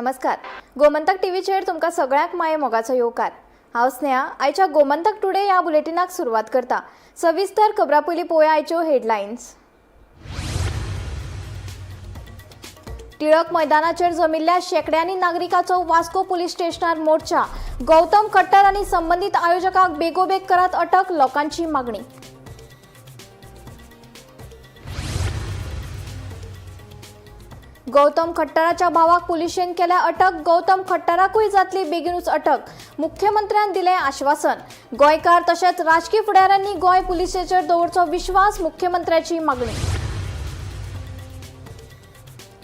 नमस्कार, गोमंतक टीव्हीचेर तुमकां सगळ्यांक माये मोगाचो येवकार. हांव स्नेहा, आयच्या गोमंतक टुडे ह्या बुलेटिनाक सुरवात करता. सविस्तर खबरां पयलीं पळोवया आयच्यो हेडलायन्स. टिळक मैदानाचेर जमिल्ल्या शेंकड्यांनी नागरिकांचो वास्को पुलीस स्टेशनार मोर्चा. गौतम खट्टर आनी संबंदीत आयोजकांक बेगोबेग करात अटक, लोकांची मागणी. गौतम खट्टराच्या भावाक पुलिशेन केल्या अटक. गौतम खट्टराकूय जातली बेगीनूच अटक, मुख्यमंत्र्यान दिलें आश्वासन. गोंयकार तशेंच राजकी फुडाऱ्यांनी गोंय पुलिसेचेर दवरचो विश्वास, मुख्यमंत्र्याची मागणी.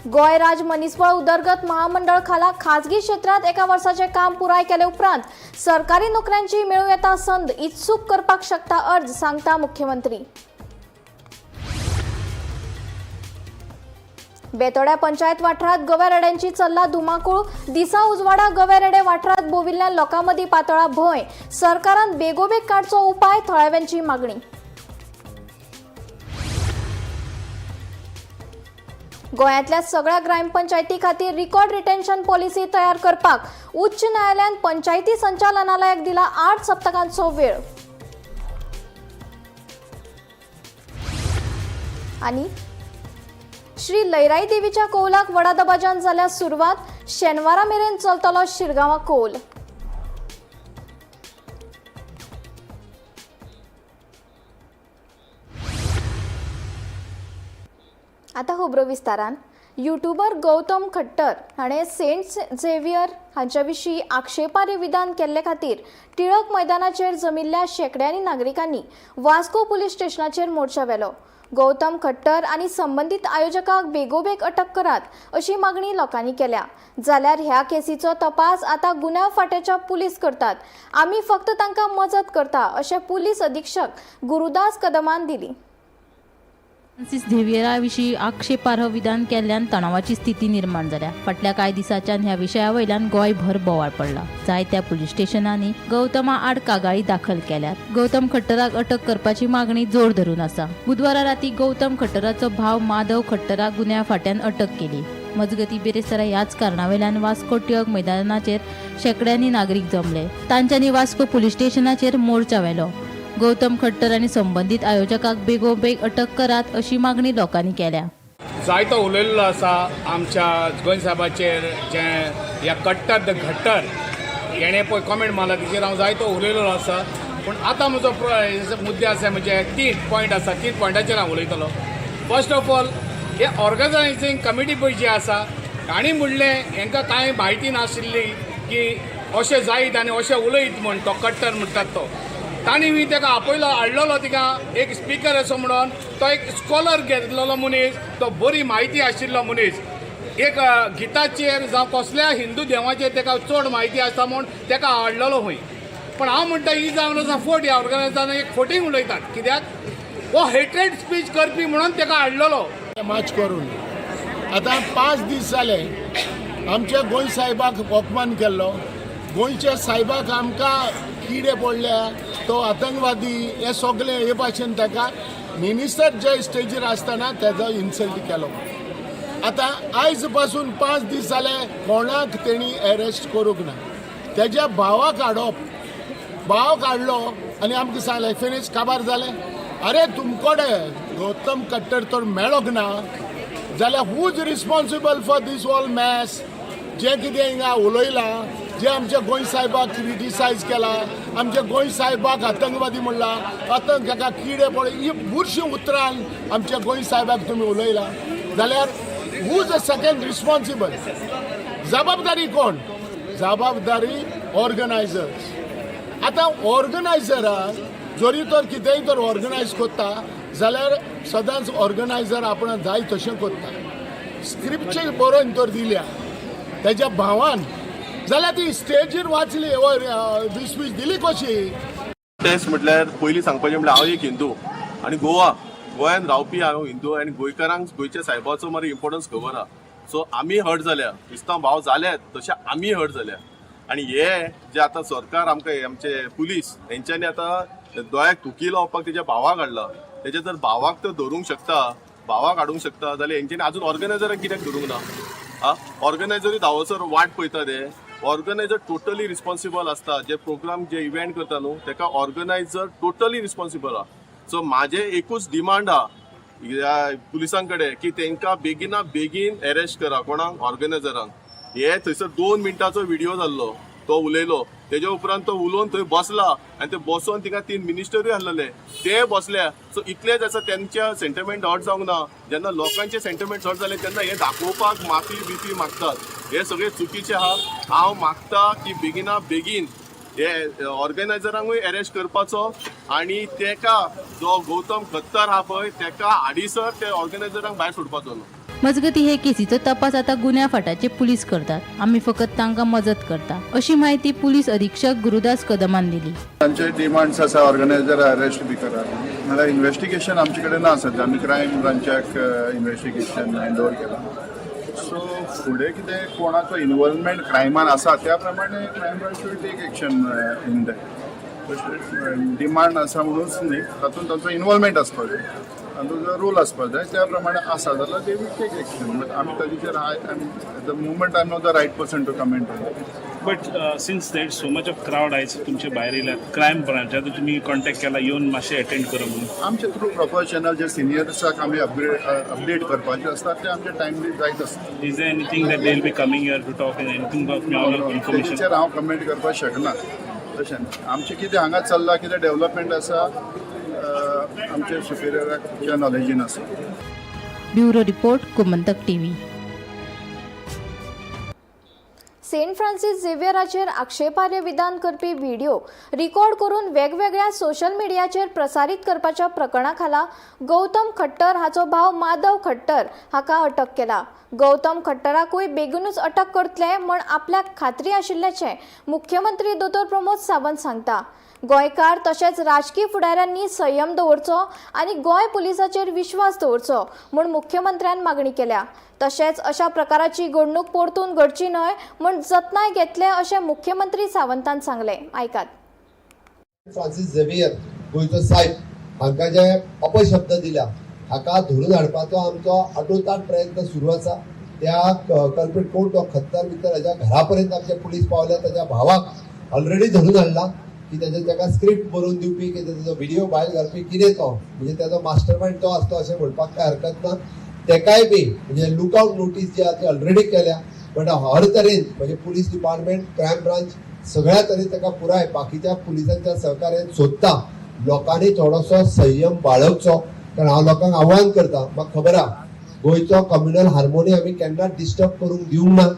गोंय राज्य मनीसबळ उदरगत महामंडळ खाला खाजगी क्षेत्रात एका वर्साचें काम पुराय केले उपरांत सरकारी नोकऱ्यांची मेळूं येता संद, इत्सूक करपाक शकता अर्ज, सांगता मुख्यमंत्री. बेतोड्या पंचायत वाठारात गव्या रेड्यांची चल्ला धुमाकूळ. दिसा उजवाडा गव्या रेडे वाठारात भोविल्ल्या लोकांमदीं पातळा भंय. सरकारान बेगोबेग काडचो उपाय, थळाव्यांची मागणी. गोंयांतल्या सगळ्या ग्रामपंचायती खातीर रिकॉर्ड रिटेन्शन पॉलिसी तयार करपाक उच्च न्यायालयान पंचायती संचालनालयाक दिला 8 सप्तकांचो वेळ. आनी श्री लैराई देवीच्या कौलाक व्हडा दबाज्यान जाल्या सुरवात. शेनवारा मेरेन चलतलो शिरगांवा कौल. आता खबरो विस्तारान. युट्यूबर गौतम खट्टर हाणें सेंट झेवियर हांच्या विशीं आक्षेपार्ह विधान केल्ले खातीर टिळक मैदानाचेर जमिल्ल्या शेंकड्यांनी नागरिकांनी वास्को पुलीस स्टेशनाचेर मोर्चा व्हेलो. गौतम खट्टर आनी संबंदीत आयोजकांक बेगोबेग अटक करात अशी मागणी लोकांनी केल्या. जाल्यार ह्या केसीचो तपास आतां गुन्यांव फांट्याच्या पुलीस करतात, आमी फक्त तांकां मजत करता, अशें पुलीस अधीक्षक गुरुदास कदमान दिली. फ्रांसीस झेवियरा विशीं आक्षेपार्ह विधान केल्ल्यान तणावाची स्थिती निर्माण जाल्या. फाटल्या कांय दिसांच्यान ह्या विशया वयल्यान गोंयभर बोवाळ पडला. जायत्या पुलीस स्टेशनांनी गौतमा आड कागाळी दाखल केल्यात. गौतम खट्टराक अटक करपाची मागणी जोर धरून आसा. बुधवारा राती गौतम खट्टराचो भाव माधव खट्टराक गुन्यांव फांट्यान अटक केली. मजगती, बिरेस्तारा ह्याच कारणा वयल्यान वास्को टिळक मैदानाचेर शेंकड्यांनी नागरीक जमले. तांच्यांनी वास्को पुलीस स्टेशनाचेर मोर्चा व्हेलो. गौतम खट्टर आनी संबंदीत आयोजकाक बेगोबेग अटक करात अशी मागणी लोकांनी केल्या. जायतो उलयल्लो आसा आमच्या गोंय साहेबाचेर. जे ह्या कट्टर the घट्टर हेणें पळय कॉमेंट मारला, तेचेर हांव जायतो उलयलेलो आसा. पूण आतां म्हजो मुद्दे आसा, म्हणजे तीन पॉयंट आसा, तीन पॉयंटाचेर हांव उलयतलो. फर्स्ट ऑफ ऑल, हे ऑर्गनायझींग कमिटी पळय जी आसा, तांणी म्हणलें हेंकां कांय म्हायती नाशिल्ली की अशें जायत आनी अशें उलयत म्हण तो कट्टर म्हणटात तो. तांणी बी ताका आपयलो, हाडलेलो तिका एक स्पिकर असो म्हणून. तो एक स्कॉलर घेतलेलो मनीस, तो बरी म्हायती आशिल्लो मनीस, एक गिताचेर जावं कसल्या हिंदू देवाचेर ताका चड म्हायती आसा म्हूण ताका हाडलेलो खंय. पण हांव म्हणटा, ही जावन आसा फट. ह्या ऑर्गनायझरान एक फटींग उलयतात, कित्याक हो हेट्रेड स्पीच करपी म्हणून ताका हाडलेलो. मार्च करून आतां 5 दीस जाले. आमच्या गोंय साहेबाक अपमान केल्लो. गोंयच्या साहेबाक आमकां किडे पडल्या, तो आतंकवादी, हे सगळे हे भाशेन ताका मिनिस्टर जे स्टेजीर आसतना तेजो इन्सल्ट केलो. आतां आयज पासून 5 दीस जाले, कोणाक तेणी अरेस्ट करूंक ना. तेज्या भावाक हाडप, भाव काडलो आनी आमकां सांगलें फिनीश, काबार जालें. अरे, तुमकोडे गौतम खट्टर तर मेळोंक ना जाल्यार who is responsible for this all mess? जें कितें हिंगा उलयलां, जे आमच्या गोंय साहेबाक क्रिटिसायज केला, आमच्या गोंय साहेबाक आतंकवादी म्हणला, आतंक हाका किडे पडले, ही बुरशीं उतरां आमच्या गोंय साहेबाक तुमी उलयला जाल्यार who is a second responsible? जबाबदारी कोण? जबाबदारी ऑर्गनायझर्स. आतां ऑर्गनायझराक जरी तर कितेंय तर ऑर्गनायज करता जाल्यार सदांच ऑर्गनायझर आपणाक जाय तशें करता. स्क्रिप्टचे बरोवन तर दिल्या तेज्या भावान जाल्यार ती स्टेजीर वाचली, वयर स्पीच दिली कशी? टेस्ट म्हटल्यार पयलीं सांगपाचें म्हळ्यार हांव एक हिंदू आनी गोव्यान रावपी हांव हिंदू आनी गोंयकारांक गोंयच्या सायबाचो मरे इम्पोर्टन्स खबर आहा. सो आमी हर्ट जाल्या, क्रिस्तांव भाव जाल्यात तशे आमी हर्ट जाल्या. आनी हे जे आतां सरकार आमकां आमचे पुलीस हेंच्यांनी आतां दोळ्याक थुकी लावपाक तेच्या भावाक हाडला. तेच्या जर भावाक तर धरूंक शकता, भावाक हाडूंक शकता, जाल्यार हेंच्यांनी अजून ऑर्गनायझराक कित्याक धरूंक ना? आ ऑर्गनायझरूय धांवसर वाट पळयता ते. ऑर्गनायझर टोटली रिस्पॉन्सिबल आसता. जे प्रोग्राम जे इव्हेंट करता न्हू तेका ऑर्गनायझर टोटली रिस्पॉन्सिबल आहा. सो म्हाजें एकूच डिमांड आहा ह्या पुलिसां कडेन की तेंकां बेगिना बेगीन अरेस्ट करा. कोणाक? ऑर्गनायझरांक. हे थंयसर 2 मिनटाचो व्हिडियो जाल्लो, तो उलयलो, तेज्या उपरांत तो उलोवन थंय बसला आनी ते बसोन थिंगा 3 मिनिस्टरूय आसलेले, ते बसल्या. सो इतलेंच आसा, तेंच्या सेंटिमेंट हर्ट जावंक ना. जेन्ना लोकांचे सेंटिमेंट हर्ट जाले तेन्ना हे दाखोवपाक माफी बिफी मागतात, हे सगळे चुकीचे आहा. हांव मागता की बेगिना बेगीन हे ऑर्गनायझरांकूय अरेस्ट करपाचो आनी तेका जो गौतम खत्तर आहा पळय तेका हाडीसर ते ऑर्गनायझरांक भायर सोडपाचो न्हू. मजगती हे केसीचो तपास आता गुन्या फाटाचे पुलीस करतात, आमी फकत तांकां मजत करता, अशी माहिती पुलीस अधीक्षक गुरुदास कदमान दिली. तांचे डिमांड्स आसा ऑर्गनायझर अरेस्ट बी करात. म्हळ्यार इन्वेस्टिगेशन आमचे कडेन ना सद्या, आमी क्रायम ब्रांचाक इन्वेस्टिगेशन हँड ओवर केलां. सो फुडें कितें कोणाचो इनवॉल्वमेंट क्रायमान आसा त्या प्रमाणे crime branch will take action in that. Demand आसा म्हणूनच न्ही, तातूंत तांचो इनवॉल्वमेंट आसपाक जाय, तांचो जो रोल आसपाक जाय त्या प्रमाणे आसा जाल्यार they will take action. But आमी ताजेचेर I am at the moment I am not the right person to comment on. But since there so much of crowd आयज तुमचे भायर येयल्यात, क्रायम ब्रांचाक तुमी कॉन्टॅक्ट केला येवन मातशें अटेंड करा म्हणून? आमचे थ्रू प्रॉपर चॅनल जे सिनियर्साक आमी अपडेट करपाचे आसता ते आमचे टायमली जायत आसता. Is there anything that they will be coming here to talk and anything information? तेचेर हांव कमेंट करपाक शकना. तशें आमचें कितें हांगा चल्लां, कितें डेव्हलपमेंट आसा, आमचे सुपिरियराच्या नॉलेजीन आसा. Bureau report, Gomantak TV. Saint Francis झेवियराचेर आक्षेपार्ह विधान करपी व्हिडिओ रिकॉर्ड करून वेगवेगळ्या सोशल मिडियाचेर प्रसारीत करपाच्या प्रकरणा खाला गौतम खट्टर हाचो भाव माधव खट्टर हाका अटक केला. गौतम खट्टराकूय बेगीनूच अटक करतले म्हण आपल्याक खात्री आशिल्ल्याचें मुख्यमंत्री दोतोर प्रमोद सावंत सांगता. गोंयकार तशेंच राजकी फुडाऱ्यांनी संयम दवरचो आनी गोंय पुलिसाचेर विश्वास दवरचो म्हूण मुख्यमंत्र्यान मागणी केल्या. तशेंच अशा प्रकाराची घडणूक परतून घडची न्हय म्हूण जतनाय घेतले अशें मुख्यमंत्री सावंतान सांगलें. आयकात. फ्रांसीस झेवियर गोंयचो सायब हांकां जे अपशब्द दिल्या हाका धरून हाडपाचो आमचो आटोताट प्रयत्न सुरू आसा. त्या कल्प्रीट कोण तो खत्तर बित्तर हाज्या घरा पर्यंत आमचे पुलीस पावल्या. ताच्या भावाक ऑलरेडी धरून हाडला की तेजे ताका स्क्रिप्ट बरोवन दिवपी की तेजो व्हिडिओ भायर घालपी कितें तो म्हणजे तेजो मास्टर मायंड तो आसतो अशें म्हणपाक कांय हरकत ना. तेकाय बी म्हणजे लुकआउट नोटीस जी आहा ती ऑलरेडी केल्या. बट हर तरेन म्हणजे पुलीस डिपार्टमेंट, क्रायम ब्रांच सगळ्या तरेन ताका पुराय बाकीच्या पुलिसांच्या सहकार्यान सोदता. लोकांनी थोडोसो संयम बाळगचो, कारण हांव लोकांक आव्हान करता. म्हाका खबर आहा गोंयचो कम्युनल हार्मोनी आमी केन्नाच डिस्टर्ब करूंक दिवंक ना.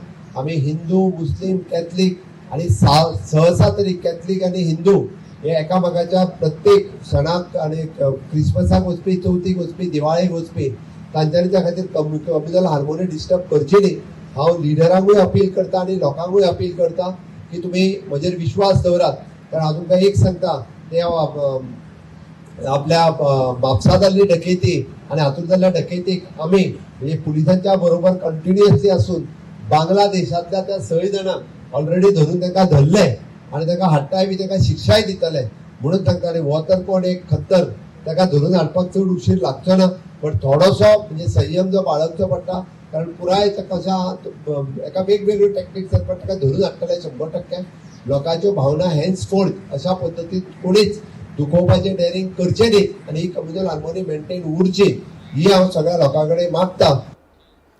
आमी हिंदू, मुस्लीम, कॅथलीक आनी सहसा तरी कॅथलीक आनी हिंदू हे एकामेकाच्या प्रत्येक सणाक आनी क्रिसमसाक वचपी, चवथीक वचपी, दिवाळेक वचपी, तांच्यांनी त्या खातीर कम्युनल हार्मोनी डिस्टर्ब करची न्ही. हांव लिडरांकूय अपील करता आनी लोकांकूय अपील करता की तुमी म्हजेर विश्वास दवरात. कारण हांव तुमकां एक सांगता, ते आपल्या म्हापसा जाल्ली डकेती आनी हातूंत जाल्ल्या डकेतीक आमी म्हणजे पुलिसांच्या बरोबर कंटिन्युअसली आसून बांगलादेशांतल्या त्या 6 जाणांक ऑलरेडी धरून तांकां धरले आनी तांकां हाडटाय बी, तांकां शिक्षाय दितले म्हणून सांगता. आनी हो तर कोण एक खत्तर ताका धरून हाडपाक चड उशीर लागचो ना. पण थोडोसो म्हणजे संयम जो बाळगचो पडटा, कारण पुराय ताका कशा एका वेगवेगळ्यो टॅक्टिक्स पण ताका धरून हाडटले 100%. लोकांच्यो भावना हेन्स फोर्थ अशा पद्दतीन कोणीच दुखोवपाचें डेरिंग करचें न्ही आनी ही कम्युनल हार्मोनी मेंटेन उरची ही हांव सगळ्या लोकां कडेन मागता.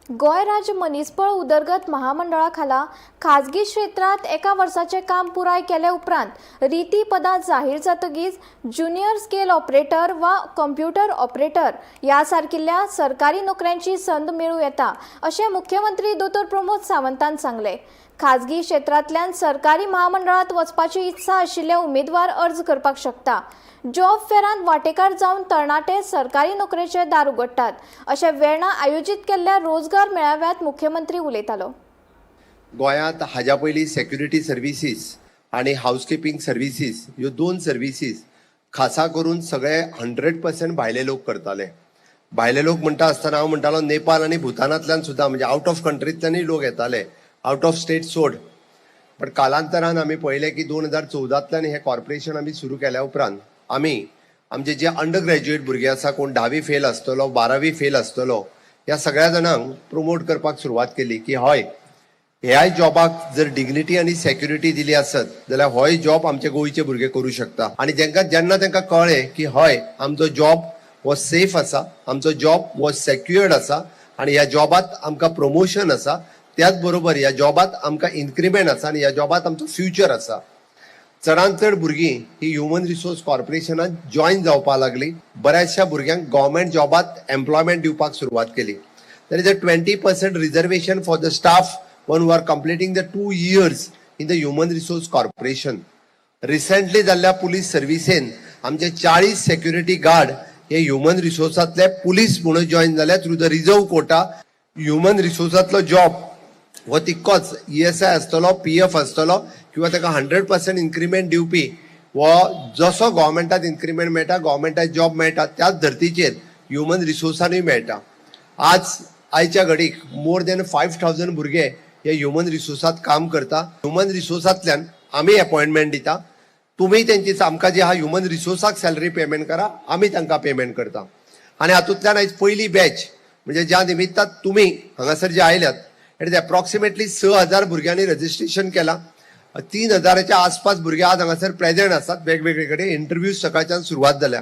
गोंय राज्य मनीसबळ उदरगत महामंडळा खाला खाजगी क्षेत्रांत एका वर्साचें काम पुराय केले उपरांत रिती पदां जाहीर जातकीच ज्युनियर स्केल ऑपरेटर वा कंप्युटर ऑपरेटर ह्या सारकिल्ल्या सरकारी नोकऱ्यांची संद मेळूं येता अशें मुख्यमंत्री दोतोर प्रमोद सावंतान सांगलें. खाजगी क्षेत्रांतल्यान सरकारी महामंडळांत वचपाची इत्सा आशिल्ले उमेदवार अर्ज करपाक शकता. जॉब फेरांत वांटेकार जावन तरणाटे सरकारी नोकरेचे दार उगडटात अशें वेर्णा आयोजीत केल्ल्या रोजगार मेळाव्यात मुख्यमंत्री उलयतालो. गोंयांत हाज्या पयलीं सेक्युरिटी सर्विसीस आनी हावसकिपींग सर्विसीस ह्यो 2 सर्विसीस खासा करून सगळे 100% भायले लोक करताले. भायले लोक म्हणटा आसतना हांव म्हणटालो नेपाळ आनी भुतानांतल्यान सुद्दां, म्हणजे आवट ऑफ कंट्रींतल्यानूय लोक येताले, आवट ऑफ स्टेट सोड. पण कालांतरान आमी पळयलें की 2014तल्यान हें कॉर्पोरेशन आमी सुरू केल्या उपरांत आमी आमचे जे अंडर ग्रॅज्युएट भुरगे आसा, कोण 10वी फेल आसतलो, 12वी फेल आसतलो, ह्या सगळ्या जाणांक प्रोमोट करपाक सुरवात केली की हय, ह्याय जॉबाक जर डिग्निटी आनी सेक्युरिटी दिली आसत जाल्यार होय जॉब आमचे गोंयचे भुरगे करूं शकता. आनी जेंका जेन्ना तांकां कळ्ळें की हय, आमचो जॉब हो सेफ आसा, आमचो जॉब हो सेक्युअर्ड आसा आनी ह्या जॉबात आमकां प्रमोशन आसा, त्याच बरोबर ह्या जॉबात आमकां इन्क्रिमेंट आसा आनी ह्या जॉबात आमचो फ्युचर आसा, चडांत चड भुरगीं ही ह्युमन रिसोर्स कॉर्पोरेशनात जॉयन जावपाक लागली. बऱ्याचशा भुरग्यांक गव्हर्मेंट जॉबात एम्प्लॉयमेंट दिवपाक सुरवात केली. There is a 20% reservation for the staff one who are completing the 2 years in the Human Resource Corporation. Recently जाल्ल्या पुलीस सर्विसेन आमचे 40 सेक्युरिटी गार्ड हे ह्युमन रिसोर्सांतले पुलीस म्हणून जॉयन जाले through the reserve quota. Human रिसोर्सांतलो job हो तितकोच ESI आसतलो, PF आसतलो किंवा ताका 100% इन्क्रिमेंट दिवपी हो जसो गव्हर्मेंटात इन्क्रिमेंट मेळटा, गव्हर्मेंटात जॉब मेळटा, त्याच धर्तीचेर ह्युमन रिसोर्सानूय मेळटा. आज आयच्या घडीक मोर दॅन 5,000 भुरगे हे ह्युमन रिसोर्सात काम करता. ह्युमन रिसोर्सांतल्यान आमी अपॉयंटमेंट दिता. तुमी तेंची आमकां जी आहा ह्युमन रिसोर्साक सॅलरी पेमेंट करा, आमी तांकां पेमेंट करता. आनी हातूंतल्यान आयज पयली बॅच म्हणजे ज्या निमित्तान तुमी हांगासर जे आयल्यात, it is approximately 6,000 भुरग्यांनी रजिस्ट्रेशन केलां. 3,000च्या आसपास भुरगे आज हांगासर प्रेझेंट आसात. वेगवेगळे कडेन इंटरव्यूज सकाळच्यान सुरवात जाल्या.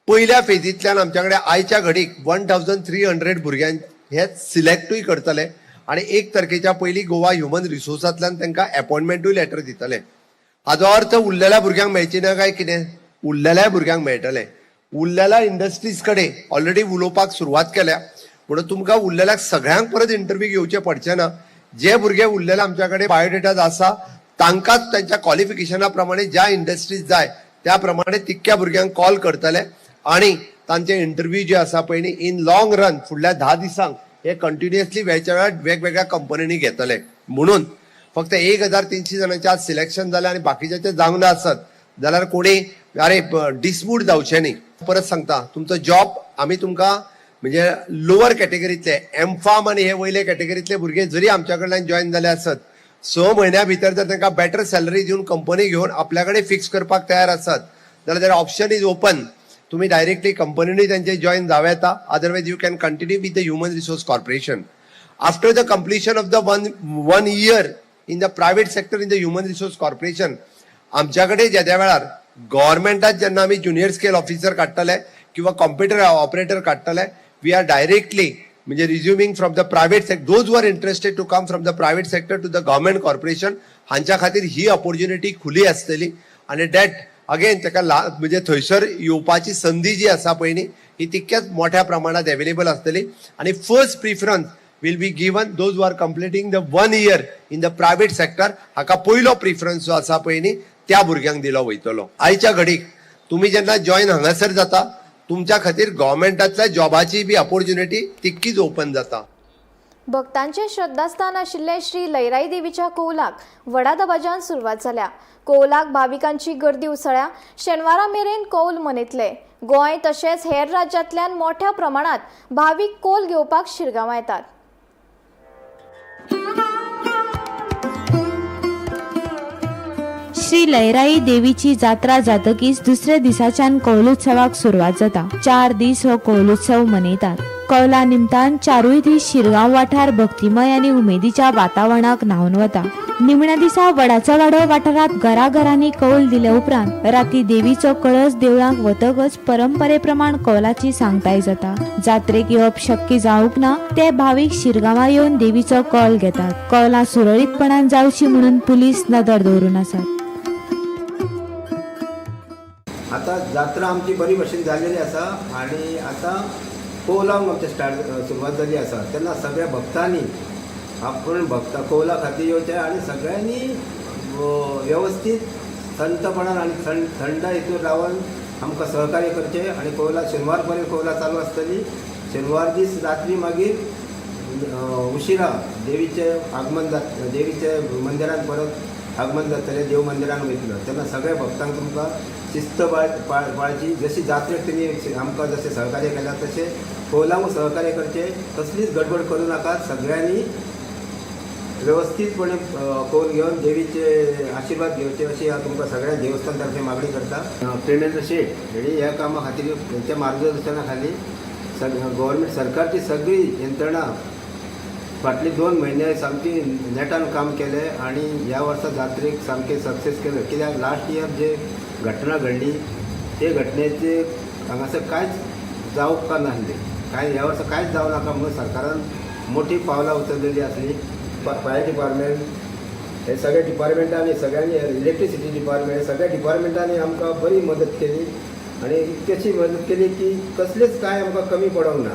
पयल्या फेजींतल्यान आमच्या कडेन आयच्या घडीक 1300 भुरग्यांक हे सिलेक्टूय करतले आनी 1 तारखेच्या पयलीं गोवा ह्युमन रिसोर्सांतल्यान तांकां अपॉयंटमेंटूय लेटर दितले. हाजो अर्थ उरलेल्या भुरग्यांक मेळची ना काय कितें? उरलेल्या भुरग्यांक मेळटले. उरलेल्या इंडस्ट्रीज कडेन ऑलरेडी उलोवपाक सुरवात केल्या, म्हणून तुमकां उरलेल्या सगळ्यांक परत इंटरव्यू घेवचे पडचे ना. जे भुरगे उरलेले आमच्या कडेन बायोडेटाज आसा, तांकांच तांच्या क्वॉलिफिकेशना प्रमाणे ज्या इंडस्ट्रीज जाय त्या प्रमाणे तितक्या भुरग्यांक कॉल करतले आणि तांचे इंटरव्यू जे आसा पळय न्ही, इन लॉंग रन फुडल्या 10 दिसांक हे कंटिन्युअसली वेळच्या वेळार वेगवेगळ्या कंपनींनी घेतले. म्हणून फक्त 1300 जाणांचे आज सिलेक्शन जालें आनी बाकीच्याचे जावंक ना आसत जाल्यार कोणी अरे डिसमूड जावचे न्ही. परत सांगता, तुमचो जॉब आमी तुमकां म्हणजे लोअर कॅटेगरीतले एम फार्म आनी हे वयले कॅटेगरीतले भुरगे जरी आमच्या कडल्यान जॉयन जाले आसत, 6 म्हयन्या भितर जर तांकां बेटर सॅलरी दिवन कंपनी घेवन आपल्या कडेन फिक्स करपाक तयार आसत जाल्यार ऑप्शन is open. तुम्ही डायरेक्टली कंपनीने त्यांचे जॉईन जावं येता, otherwise you can continue with the Human Resource Corporation. After the completion of the one year in the private sector in the Human Resource Corporation, आमच्याकडे ज्या वेळार गव्हर्मेंटात जेन्ना आमी ज्युनियर स्केल ऑफिसर काडटले किंवा कॉम्प्युटर ऑपरेटर काडटले, we are directly म्हणजे resuming from the private sector, those are interested to come from the private sector to the government corporation, हांच्या खातीर ही ऑपॉर्च्युनिटी खुली आसतली. आनी that again ताका ला म्हणजे थंयसर येवपाची संदी जी आसा पळय न्ही, ही तितक्याच मोठ्या प्रमाणात अवेलेबल आसतली. आनी first preference will be given those who are completing the one year in the private sector. हाका पयलो प्रिफरन्स जो आसा पळय न्ही, त्या भुरग्यांक दिलो वयतलो. आयच्या घडीक तुमी जेन्ना जॉयन हांगासर जाता, तुमच्या खातीर गव्हर्मेंटांतल्या जॉबाची बी ऑपॉर्च्युनिटी तितकीच ओपन जाता. भक्तांचे श्रद्धास्थान आशिल्ले श्री लयराई देवीच्या कौलाक व्हडा दबाज्यान सुरवात जाल्या. कौलाक भाविकांची गर्दी उसळ्या. शेनवारा मेरेन कौल मनयतले. गोंय तशेंच हेर राज्यांतल्यान मोठ्या प्रमाणात भावीक कौल घेवपाक शिरगांवां येतात. श्री लयराई देवीची जात्रा जातकीच दुसऱ्या दिसाच्यान कौलोत्सवाक सुरवात जाता. 4 दीस हो कौलोत्सव मनयतात. कौला निमतान चारूय दीस शिरगांव वाठार भक्तिमय आनी उमेदीच्या वातावरणाक न्हावन वता. निमण्या दिसा वडाचो वाडो वाठारांत घराघरांनी कौल दिले उपरांत राती देवीचो कळस देवळांक वतकच परंपरे प्रमाण कौलाची सांगताय जाता. जात्रेक येवप शक्य जावंक ना ते भावीक शिरगांवा येवन देवीचो कौल घेतात. कौलां सुरळीतपणान जावची म्हणून पुलीस नदर दवरून आसात. आता जात्रा आमची बरी भशेन जाल्लेली आसा आनी आतां कोलांक आमचे स्टार्ट सुरवात जाल्ली आसा. तेन्ना सगळ्या भक्तांनी आपूण भक्ता कोला खातीर येवचें आनी सगळ्यांनी वेवस्थीत संतपणान आनी थंड थंड हितून रावन आमकां सहकार्य करचें. आनी कोला शेनवार पर्यंत कोला चालू आसतली. शेनवार दीस रात्री मागीर उशिरा देवीचें आगमन जात, देवीचे मंदिरान परत आगमन जातलें, देव मंदिरान वयतलो. तेन्ना सगळ्या भक्तांक तुमकां शिस्त पाळची. जशी जात्रेक तुमी आमकां जशें सहकार्य केलां, तशें कोलांक सहकार्य करचें. कसलीच गडबड करूं नाकात. सगळ्यांनी वेवस्थीतपणे कौल घेवन देवीचे आशिर्वाद घेवचे अशी हांव तुमकां सगळ्या देवस्थान तर्फे मागणी करता. प्रेमेंद्र शेठ हेणी ह्या कामा खातीर हेंच्या मार्गदर्शना खाली गव्हर्मेंट सरकारची सगळी यंत्रणा फाटली 2 म्हयने सामकी नेटान काम केलें आनी ह्या वर्सा जात्रेक सामकें सक्सेस केलें. कित्याक लास्ट इयर जे घटना घडली ते घटनेचे हांगासर कांयच जावंक नासलें, कांय ह्या वर्सा कांयच जावं नाका म्हणून सरकारान मोठी पावलां उचललेली आसली. फायर डिपार्टमेंट हे सगळ्या डिपार्टमेंटांनी सगळ्यांनी, इलेक्ट्रिसिटी डिपार्टमेंट, सगळ्या डिपार्टमेंटांनी आमकां बरी मदत केली आनी इतकीशी मदत केली की कसलीच कांय आमकां कमी पडोंक ना.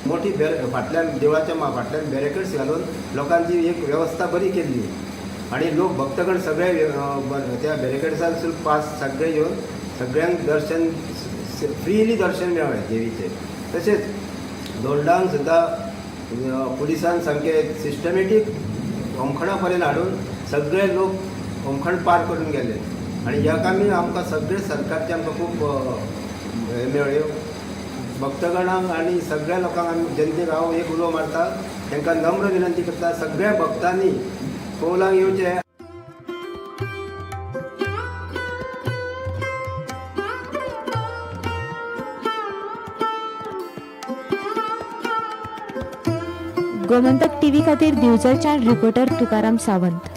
मोठी फाटल्यान देवळाच्या फाटल्यान बॅरिकेड्स घालून लोकांची एक वेवस्था बरी केल्ली आनी लोक भक्तगण सगळे त्या बॅरिकेड्सांसून पास सगळे येवन सगळ्यांक दर्शन फ्रीली दर्शन मेळ्ळें देवीचें. तशेंच दोंडांक सुद्दां पुलिसान सामकें सिस्टमॅटीक होमखणा पर्यंत हाडून सगळे लोक होमखण पार करून गेले आनी ह्या कामी आमकां सगळे सरकारचे आमकां खूब हें मेळ्ळ्यो. भक्तगणांक आनी सगळ्या लोकांक आमी जनतेक हांव एक उलो मारता, तांकां नम्र विनंती करता, सगळ्या भक्तांनी कौलांक येवचें. गोमंतक टीव्ही खातीर दिवचलच्यान रिपोर्टर तुकाराम सावंत.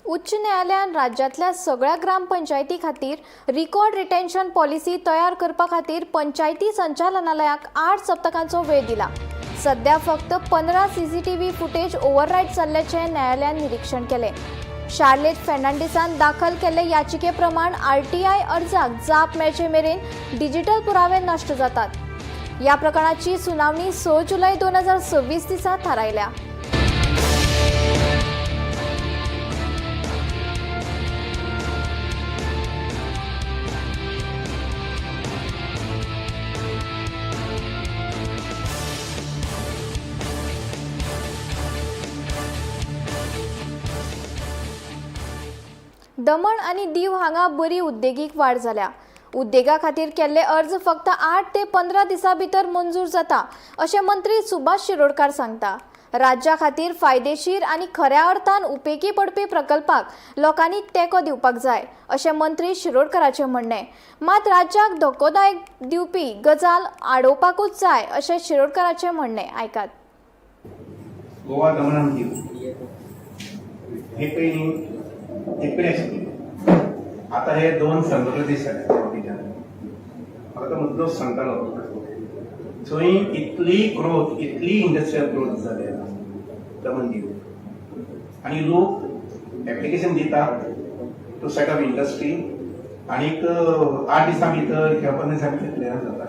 उच्च न्यायालयान राज्यांतल्या सगळ्या ग्रामपंचायती खातीर रिकॉर्ड रिटेन्शन पॉलिसी तयार करपा खातीर पंचायती संचालनालयाक 8 सप्तकांचो वेळ दिला. सध्या फक्त 15 सीसीटीव्ही फुटेज ओव्हररायट जाल्ल्याचें न्यायालयान निरीक्षण केलें. शार्लेट फेर्नांडीसान दाखल केल्ले याचिके प्रमाण आरटीआय अर्जाक जाप मेळचे मेरेन डिजिटल पुरावे नश्ट जातात. ह्या प्रकरणाची सुनावणी 6 जुलय 2026 दिसा थारायल्या. दमण आनी दीव हांगा बरी उद्देगीक वाड जाल्या. उद्देगा खातीर केल्ले अर्ज फक्त 8 ते 15 दिसां भितर मंजूर जाता अशें मंत्री सुभाष शिरोडकार सांगता. राज्या खातीर फायदेशीर आनी खऱ्या अर्थान उपेगी पडपी प्रकल्पाक लोकांनी तेंको दिवपाक जाय अशें मंत्री शिरोडकाराचें म्हणणें. मात राज्याक धोकोदायक दिवपी गजाल आडोवपाकूच जाय अशें शिरोडकाराचें म्हणणें. आयकात. गोवा दमण आनी दीव हे पयलीं एककडे आशिल्ले, आतां हे 2 संघ प्रदेश जाले. म्हाका तो मुद्दोच सांगतालो, थंय इतली ग्रोथ, इतली इंडस्ट्रियल ग्रोथ जाल्या दमण दीव आनी लोक एप्लिकेशन दिता टू सेट अप इंडस्ट्री आनीक 8 दिसां भितर किंवा 15 दिसां भितर क्लियरन्स जाता.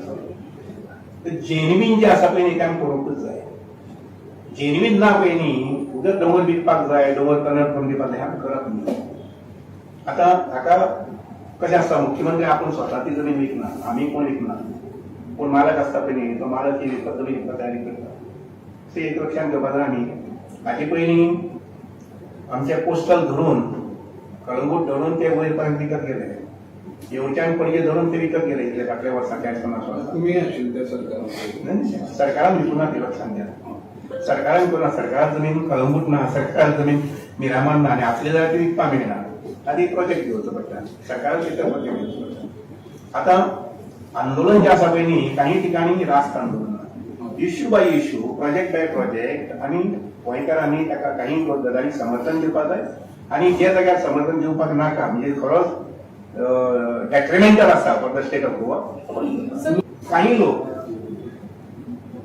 जेन्युइन जे आसा पळय न्ही ते आमी पळोवंकूच जाय. जेन्युइन ना पळय न्ही, उदक दोंगर विकपाक जाय, दोंगर कन्वर्ट करून दिवपाक जाय, आमी करप न्ही. आतां हाका कशें आसता, मुख्यमंत्री आपूण स्वता ती जमीन विकना, आमी कोण विकना, पूण मालक आसता पळय न्ही तो मालक ही जमीन विकपाक तयारी करता. सो एक लक्षांत घेवपाक जाय आमी. हाचे पयलीं आमचे कोस्टल धरून कळंगूट धरून ते वयर पर्यंत विकत गेले, येवच्यान पणजे धरून ते विकत गेले इतले फाटल्या वर्सां 40-50 वर्सां. तुमी आशिल्ले त्या सरकारान? सरकारान विकूना ती, लक्षांत घ्या. सरकारान करूं, सरकार जमीन कळंगूट ना, सरकार जमीन मिरामार ना आनी आसले जाल्यार ती विकपाक मेळना. आनी प्रोजेक्ट घेवचो पडटा, सरकारान भितर प्रोजेक्ट घेवचो पडटा. आतां आंदोलन जें आसा पळय न्ही, काही ठिकाणी रास्त आंदोलन, issue by issue, project by project, आनी गोंयकारांनी ताका काही गजालींक समर्थन दिवपाक जाय आनी जे जाग्यार समर्थन दिवपाक नाका, म्हणजे खरोच डेट्रिमेंटल आसा for the state of Goa. काही लोक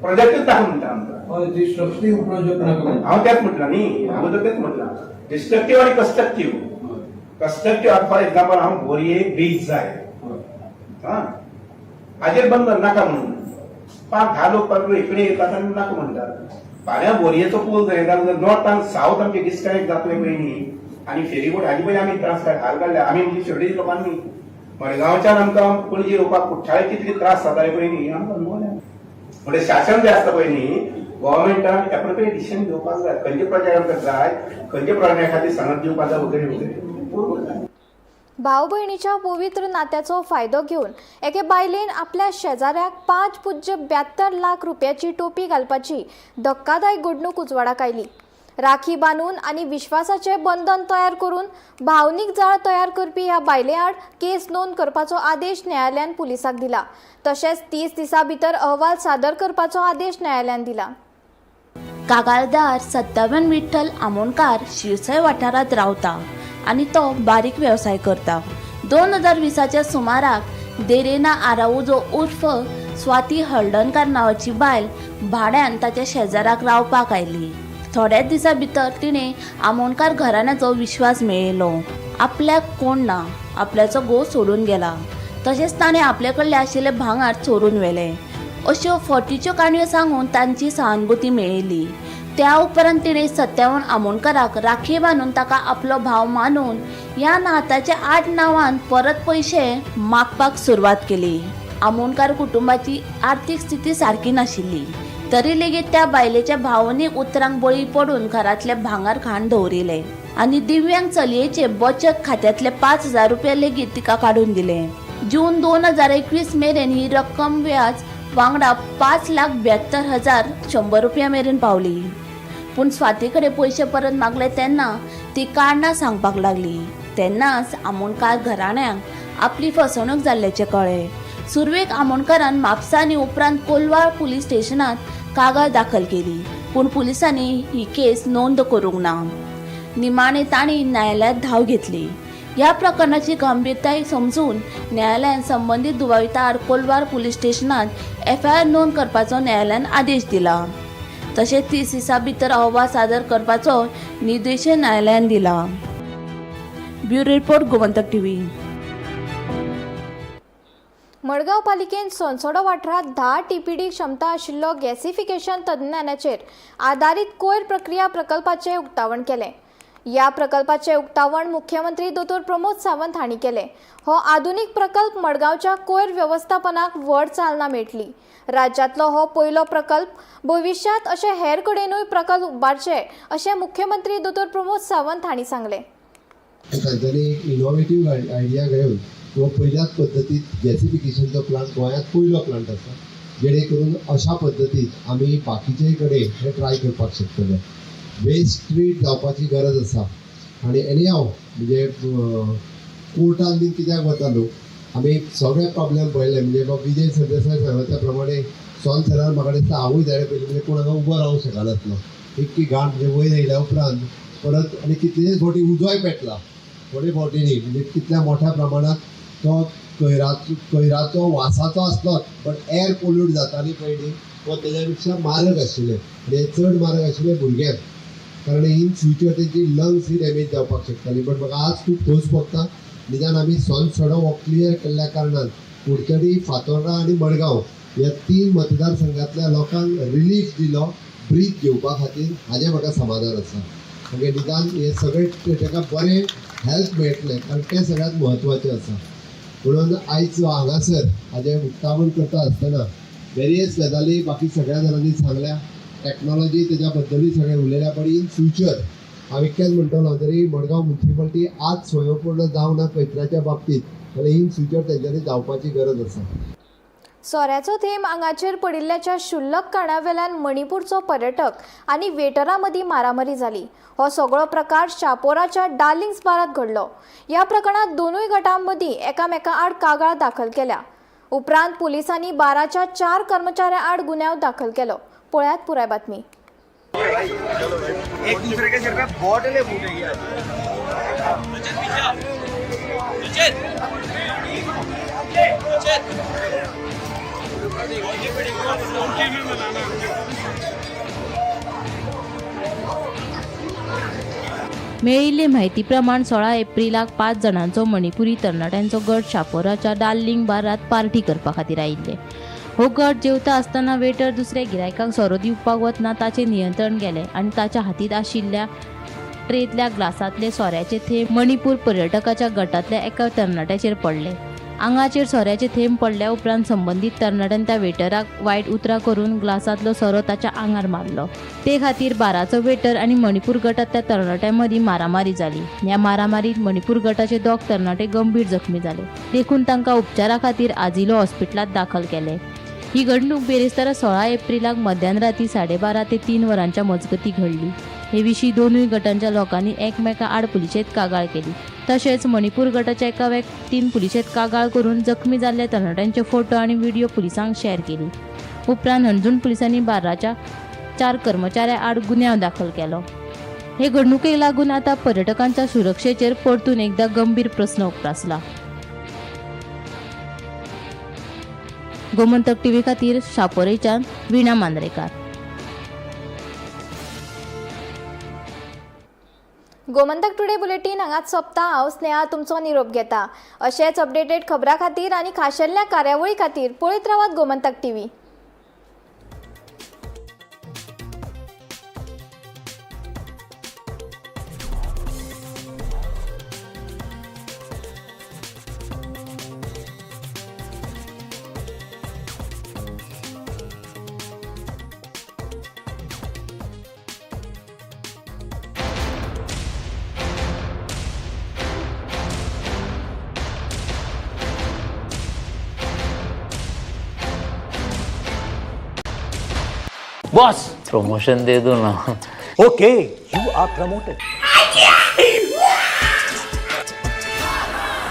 प्रोजेक्टच दाखोवन म्हणटा आमकां डिस्ट्रक्टीव प्रोजेक्ट नाका. हांव तेंच म्हटलां न्ही, अगोदर तेंच म्हटलां, डिस्ट्रक्टीव आनी कन्स्ट्रक्टीव. कन्स्ट्रक्टीव आतां फॉर एक्झाम्पल हांव बोरये ब्रीज जाय, हा हाजेर बंधन नाका म्हणून 5-10 लोक पात्र इकडे येतात आनी नाका म्हणटात. फाल्यां बोरयेचो पूल जाय जाल्यार नॉर्थ आनी सावथ आमचे डिस्कनेक्ट जातले पळय न्ही, आनी फेरीबोट हाजे पयलीं आमी त्रास हाल काडले आमी, म्हणजे शिर्डी लोकांनी मडगांवच्यान आमकां पणजी येवपाक कुठ्ठाळे कितले त्रास जाताले पळय न्ही, आमकां अनुभव. म्हणजे शासन जें आसता पळय न्ही, गव्हर्मेंटान एप्रोप्रिएट डिसिजन घेवपाक जाय, खंयचे प्रोजेक्ट आमकां जाय, खंयचे प्रोजेक्टा खातीर सनद दिवपाक जाय, वगैरे वगैरे. भाव भयणीच्या पवित्र नात्याचो फायदो घेवन एके बायलेन आपल्या शेजाऱ्याक 5.72 लाख रुपयाची टोपी घालपाची धक्कादायक घडणूक उजवाडाक आयली. राखी बांदून आनी विश्वासाचे बंधन तयार करून भावनीक जाळ तयार करपी ह्या बायले आड केस नोंद करपाचो आदेश न्यायालयान पुलिसाक दिला. तशेंच 30 दिसां भितर अहवाल सादर करपाचो आदेश न्यायालयान दिला. कागाळदार सत्तावन विठ्ठल आमोणकार शिरसय वाठारांत रावता आनी तो बारीक वेवसाय करता. 2020च्या सुमाराक देरेना आराउजो उर्फ स्वाती हळदणकार नांवाची बायल भाड्यान ताच्या शेजाराक रावपाक आयली. थोड्याच दिसां भितर तिणें आमोणकार घराण्याचो विश्वास मेळयलो. आपल्याक कोण ना, आपल्याचो घोव सोडून गेला, तशेंच ताणें आपले कडलें आशिल्लें भांगर चोरून व्हेलें अश्यो फटीच्यो काणयो सांगून तांची सहानुभूती मेळयली. त्या उपरांत तिणें सत्यावन आमोणकाराक राखी बांदून ताका आपलो भाव मानून ह्या नाताच्या 8 नांवान परत पयशे मागपाक सुरवात केली. आमोणकार कुटुंबाची आर्थीक स्थिती सारकी नाशिल्ली तरी लेगीत त्या बायलेच्या भावनीक उतरांक बळी पडून घरांतले भांगर खाण दवरिलें आनी दिव्यांग चलयेचे बचत खात्यांतले 5,000 रुपया लेगीत तिका काडून दिले. जून 2021 मेरेन ही रक्कम व्याज वांगडा 5,72,100 रुपया मेरेन पावली. पूण स्वाती कडेन पयशे परत मागले तेन्ना ती कारणां सांगपाक लागली. तेन्नाच आमोणकार घराण्यांक आपली फसवणूक जाल्ल्याचें कळ्ळें. सुरवेक आमोणकारान म्हापसा आनी उपरांत कोलवाळ पुलीस स्टेशनांत कागाळ दाखल केली, पूण पुलिसांनी ही केस नोंद करूंक ना. निमाणे तांणी न्यायालयांत धांव घेतली. ह्या प्रकरणाची गंभीरताय समजून न्यायालयान संबंदीत दुबाविता आड कोलवाळ पुलीस स्टेशनांत एफआयआर नोंद करपाचो न्यायालयान आदेश दिला. तशेंच 30 दिसां भितर अहवाल सादर करपाचो निर्देश न्यायालयान दिला. Bureau report, Gomantak TV. Madgaon पालिकेन सोनसोडो वाठारांत 10 टीपीडी क्षमता आशिल्लो गॅसिफिकेशन तंत्रज्ञानाचेर आदारीत कोयर प्रक्रिया प्रकल्पाचें उक्तावण केलें. ह्या प्रकल्पाचें उक्तावण मुख्यमंत्री दोतोर प्रमोद सावंत हांणी केलें. हो आधुनीक प्रकल्प मडगांवच्या कोयर वेवस्थापनाक व्हड चालना मेळटली. राज्यांतलो हो पयलो प्रकल्प, भविश्यांत अशे हेर कडेनूय प्रकल्प उबारचे अशें मुख्यमंत्री दोतोर प्रमोद सावंत हांणी सांगलें. तांच्यांनी एक इनोवेटीव आयडिया घेवन किंवा पयल्याच पद्दतीत गॅसिफिकेशनचो प्लांट गोंयांत पयलो प्लांट आसा, जेणे करून अशा पद्दतीत आमी बाकीचे कडेन हें ट्राय करपाक शकतले. वेस्ट ट्रीट जावपाची गरज आसा आनी एनी हाव म्हणजे कोर्टान बीन कित्याक वता लोक, आमी सगळे प्रॉब्लेम पळयले. म्हणजे विजय सरदेसाय सांगला त्या प्रमाणे सोन सरान म्हाका दिसता हांवूय जाय पयलीं म्हणजे कोण हांगा उबो रावंक शकनासलो, इतकी घाण म्हणजे वयर येयल्या उपरांत परत आनी कितलेशेच फावटी उजोय पेटला थोडे फावटींनी, म्हणजे कितल्या मोठ्या प्रमाणात तो कयराचो वासाचो आसलोच, बट एअर पोल्यूट जाताली पयलीं तो तेज्या पेक्षा मारक आशिल्लें आनी हें चड मारक आशिल्लें भुरग्यांक, कारण इन फ्युचर तेंची लंग्स ही डॅमेज जावपाक शकताली. बट म्हाका आज खूब खोस भोगता, निदान आमी सोनसडो हो क्लियर केल्ल्या कारणान कुडचडी, फातोर्डा आनी मडगांव ह्या 3 मतदारसंघांतल्या लोकांक रिलीफ दिलो ब्रीथ घेवपा खातीर, हाजें म्हाका समाधान आसा. म्हणजे निदान हे सगळे ताका बरें हेल्प मेळटलें, कारण तें सगळ्यांत म्हत्वाचें आसा. म्हणून आयज हांगासर हाजें उक्तावण करता आसतना वेरियस गजाली बाकी सगळ्या जाणांनी सांगल्या, टॅक्नॉलॉजी तेज्या बद्दलूय सगळें उलयल्या. बट इन फ्युचर हांव इतकेंच म्हणटलो, जरी मडगांव म्युनिसिपालिटी आज स्वयंपूर्ण जावना कचऱ्याच्या बाबतींत, जाल्यार इन फ्युचर तेंच्यांनी जावपाची गरज आसा. सोऱ्याचो थेंब आंगाचेर पडिल्ल्याच्या क्षुल्लक कारणावेल्यान मणिपूरचो पर्यटक आनी वेटरा मदीं मारामारी जाली. हो सगळो प्रकार शापोराच्या डार्लिंग्स बारांत घडलो. ह्या प्रकरणांत दोनूय गटां मदीं एकामेका आड कागाळ दाखल केल्या. उपरांत पुलिसांनी बाराच्या 4 कर्मचाऱ्यां आड गुन्यांव दाखल केलो. पळयात पुराय बातमी. एक दूसरे के सिर पे बोतलें फूटेगी आज. मेळिल्ले म्हायती प्रमाण 16 एप्रिलाक 5 जाणांचो मणिपुरी तरणाट्यांचो गट शापोराच्या डार्लिंग बारांत पार्टी करपा खातीर आयिल्ले. हो गट जेवता आसतना वेटर दुसऱ्या गिरायकांक सोरो दिवपाक वतना ताचें नियंत्रण गेलें आनी ताच्या हातींत आशिल्ल्या ट्रेंतल्या ग्लासांतले सोऱ्याचे थेंब मणिपूर पर्यटकाच्या गटांतल्या एका तरणाट्याचेर पडले. आंगाचेर सोऱ्याचे थेंब पडल्या उपरांत संबंदीत तरणाट्यान त्या वेटराक वायट उतरां करून ग्लासांतलो सोरो ताच्या आंगार मारलो. ते खातीर बाराचो वेटर आनी मणिपूर गटांतल्या तरणाट्यां मदीं मारामारी जाली. ह्या मारामारीत मणिपूर गटाचे दोग तरणाटे गंभीर जखमी जाले, देखून तांकां उपचारा खातीर आजिलो हॉस्पिटलांत दाखल केले. ही घडणूक बिरेस्तारा 16 एप्रिलाक मध्यान राती 12:30 ते 3 वरांच्या मजगतीं घडली. हे विशीं दोनूय गटांच्या लोकांनी एकमेका आड पुलिशेंत कागाळ केली. तशेंच मणिपूर गटाच्या एका व्यक्तीन पुलिशेंत कागाळ करून जखमी जाल्ल्या तरणाट्यांचे फोटो आनी व्हिडिओ पुलिसांक शेअर केली. उपरांत हणजूण पुलिसांनी बाराच्या 4 कर्मचाऱ्यां आड गुन्यांव दाखल केलो. हे घडणुकेक लागून आतां पर्यटकांच्या सुरक्षेचेर परतून एकदा गंभीर प्रस्न उप्रासला. गोमंतक टीव्ही खातीर शापोरेच्यान वीणा मांद्रेकार. गोमंतक टुडे बुलेटीन हांगाच सोंपता. हांव स्नेहा तुमचो निरोप घेता. अशेच अपडेटेड खबरां खातीर आनी खाशेल्या कार्यावळी खातीर पळयत रावात गोमंतक टीव्ही. बॉस, प्रमोशन दे दो ना. Okay, you are promoted.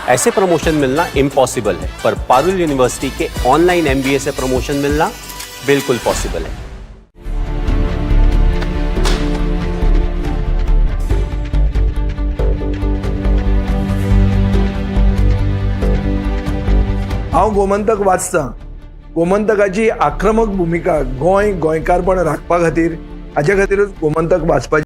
ऐसे प्रमोशन मिलना इम्पॉसिबल है, पर पारुल यूनिवर्सिटी के ऑनलाइन एमबीए से प्रमोशन मिलना बिल्कुल पॉसिबल है. हांव गोमंतक वाचतां. गोमंतकाची आक्रमक भुमिका गोंय गोंयकारपण राखपा खातीर, हाजे खातीरूच गोमंतक वाचपाची.